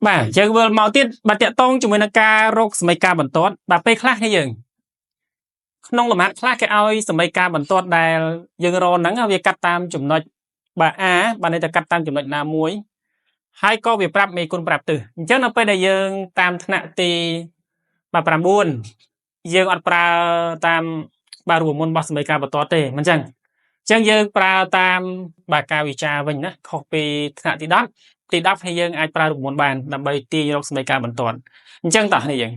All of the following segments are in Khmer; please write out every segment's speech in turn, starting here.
បាទយើងវិលមកទៀតបាទតាក់ទងជាមួយនឹងការរកសមីការបន្ទាត់បាទពេលខ្លះនេះយើងក្នុងលំហាត់ខ្លះគេឲ្យសមីការបន្ទាត់ដែលយើងរកហ្នឹងវាកាត់តាមចំណុចបាទ A បាទន័យថាកាត់តាមចំណុចណាមួយហើយក៏វាប្រាប់មេគុណប្រាប់ទិសអញ្ចឹងនៅពេលដែលយើងតាមថ្នាក់ទីបាទ9យើងអត់ប្រើតាមបាទរូបមន្តរបស់សមីការបន្ទាត់ទេមិនអញ្ចឹងអញ្ចឹងយើងប្រើតាមបាទការវិចារវិញណាខុសពីថ្នាក់ទី10ទី10ហើយយើងអាចប្រើរូបមន្តបានដើម្បីទាញរកសមីការបន្ទាត់អញ្ចឹងតោះនេះយើង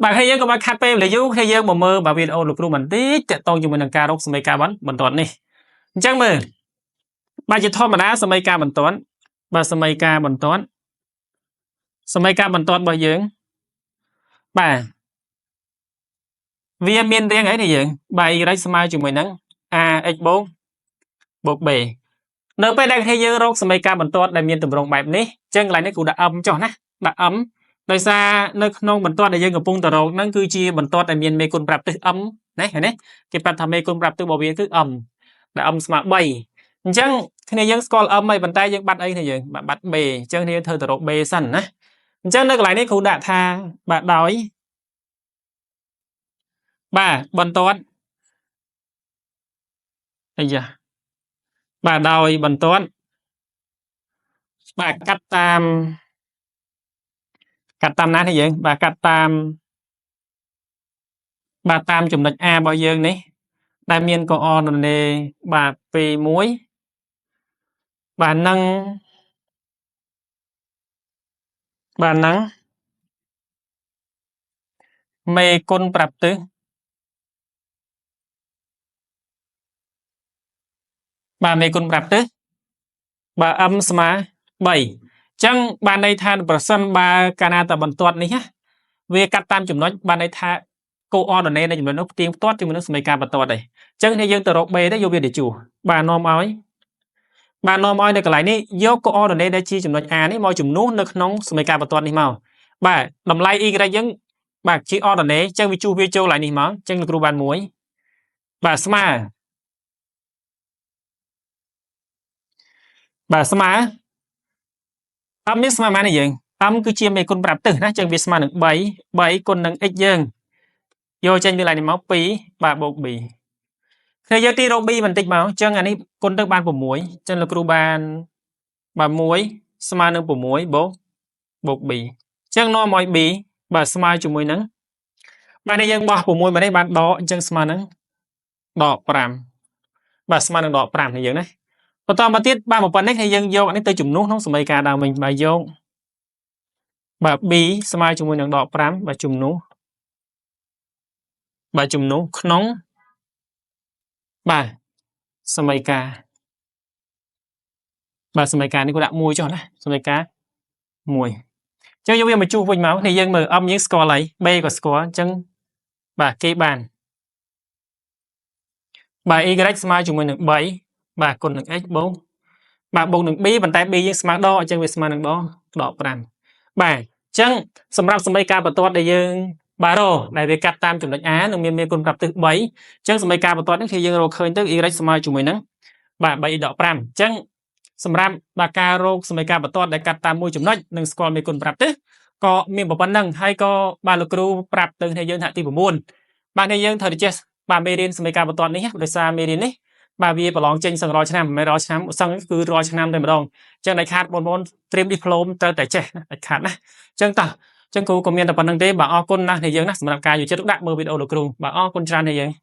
បាទហើយយើងក៏បានខាត់ពេលវេលាយូរហើយយើងមកមើលបាទវីដេអូលោកគ្រូបន្តិចតាក់ទងជាមួយនឹងការរកសមីការបន្ទាត់នេះអញ្ចឹងមើលបាទជាធម្មតាសមីការបន្ទាត់បាទសមីការបន្ទាត់សមីការបន្ទាត់របស់យើងបាទវាមានរាងអីនេះយើងបាទ y ស្មើជាមួយនឹង ax បូកបូក b នៅពេលដែលគ្នាយើងរកសមីការបន្ទាត់ដែលមានទម្រង់បែបនេះអញ្ចឹងកន្លែងនេះគ្រូដាក់ m ចុះណាដាក់ m ដោយសារនៅក្នុងបន្ទាត់ដែលយើងកំពុងតែរកហ្នឹងគឺជាបន្ទាត់ដែលមានមេគុណប្រាប់ទិស m ណាឃើញទេគេប្រាប់ថាមេគុណប្រាប់ទិសរបស់វាគឺ m ដែល m ស្មើ3អញ្ចឹងគ្នាយើងស្គាល់ m ហើយប៉ុន្តែយើងបាត់អីគ្នាយើងបាទបាត់ b អញ្ចឹងគ្នាធ្វើទៅរក b សិនណាអញ្ចឹងនៅកន្លែងនេះគ្រូដាក់ថាបាទដោយបាទបន្ទាត់អាយ៉ាបាទដោយបន្ទាត់បាទកាត់តាមកាត់តាមណានេះយើងបាទកាត់តាមបាទតាមចំណុច A របស់យើងនេះដែលមានកូអរដោនេបាទ2 1បាទនឹងបាទនឹងមេគុណប្រាប់ទិសបាទមេគុណប្រាប់ទិសបាទ m ស្មើ3អញ្ចឹងបានន័យថាប្រសិនបើកាលណាតបន្ទាត់នេះណាវាកាត់តាមចំណុចបានន័យថាកូអរដោនេនៃចំណុចនោះផ្ទៀងផ្ទាត់ជាមួយនឹងសមីការបន្ទាត់ដែរអញ្ចឹងនេះយើងទៅរក b ទៅយកវាទៅជួសបាទនាំឲ្យបាទនាំឲ្យនៅកន្លែងនេះយកកូអរដោនេដែលជាចំណុច A នេះមកជំនួសនៅក្នុងសមីការបន្ទាត់នេះមកបាទតម្លៃ y យើងបាទជាអរដោនេអញ្ចឹងវាជួសវាចូលកន្លែងនេះមកអញ្ចឹងលោកគ្រូបាន1បាទស្មើបាទស្មើ m នេះស្មើប៉ុន្មាននេះយើង m គឺជាមេគុណប្រាប់ទិសណាអញ្ចឹងវាស្មើនឹង3 3គុណនឹង x យើងយកចេញពីកន្លែងនេះមក2បាទបូក b គ្នាយើងទីរក b បន្តិចមកអញ្ចឹងអានេះគុណទៅបាន6អញ្ចឹងលោកគ្រូបានបាទ1ស្មើនឹង6បូកបូក b អញ្ចឹងនាំឲ្យ b បាទស្មើជាមួយនឹងបាទនេះយើងបោះ6មកនេះបានដកអញ្ចឹងស្មើនឹងដក5បាទស្មើនឹងដក5នេះយើងណាបន្តមកទៀតបាទមកប៉ុណ្ណេះគឺយើងយកអានេះទៅជំនួសក្នុងសមីការដើមវិញបាទយកបាទ b ស្មើជាមួយនឹងដក5បាទជំនួសបាទជំនួសក្នុងបាទសមីការបាទសមីការនេះគាត់ដាក់1ចុះណាសមីការ1អញ្ចឹងយកវាមកជួសវិញមកនេះយើងមើល m យើងស្គាល់ហើយ b ក៏ស្គាល់អញ្ចឹងបាទគេបានបាទ y ស្មើជាមួយនឹង3បាទគុណនឹង x បូកបាទបូកនឹង b ប៉ុន្តែ b យើងស្មើដកអញ្ចឹងវាស្មើនឹងដកដក5បាទអញ្ចឹងសម្រាប់សមីការបន្ទាត់ដែលយើងបាទរដែលវាកាត់តាមចំណុច A នឹងមានមេគុណប្រាប់ទិស3អញ្ចឹងសមីការបន្ទាត់នេះគឺយើងរកឃើញទៅ y ស្មើជាមួយនឹងបាទ3ដក5អញ្ចឹងសម្រាប់បាទការរកសមីការបន្ទាត់ដែលកាត់តាមមួយចំណុចនិងស្គាល់មេគុណប្រាប់ទិសក៏មានប៉ុណ្ណឹងហើយក៏បាទលោកគ្រូប្រាប់ទៅគ្នាយើងថ្នាក់ទី9បាទនេះយើងត្រូវតែចេះបាទមេរៀនសមីការបន្ទាត់នេះដោយសារមេរៀននេះបាទវាប្រឡងចេញសឹងរាល់ឆ្នាំមិនមែនរាល់ឆ្នាំសឹងគឺរាល់ឆ្នាំតែម្ដងអញ្ចឹងដាច់ខាតបងប្អូនត្រៀមឌីប្លូមត្រូវតែចេះណាដាច់ខាតណាអញ្ចឹងតោះអញ្ចឹងគ្រូក៏មានតែប៉ុណ្្នឹងទេបាទអរគុណណាស់នេះយើងណាសម្រាប់ការយកចិត្តទុកដាក់មើលវីដេអូលោកគ្រូបាទអរគុណច្រើននេះយើង។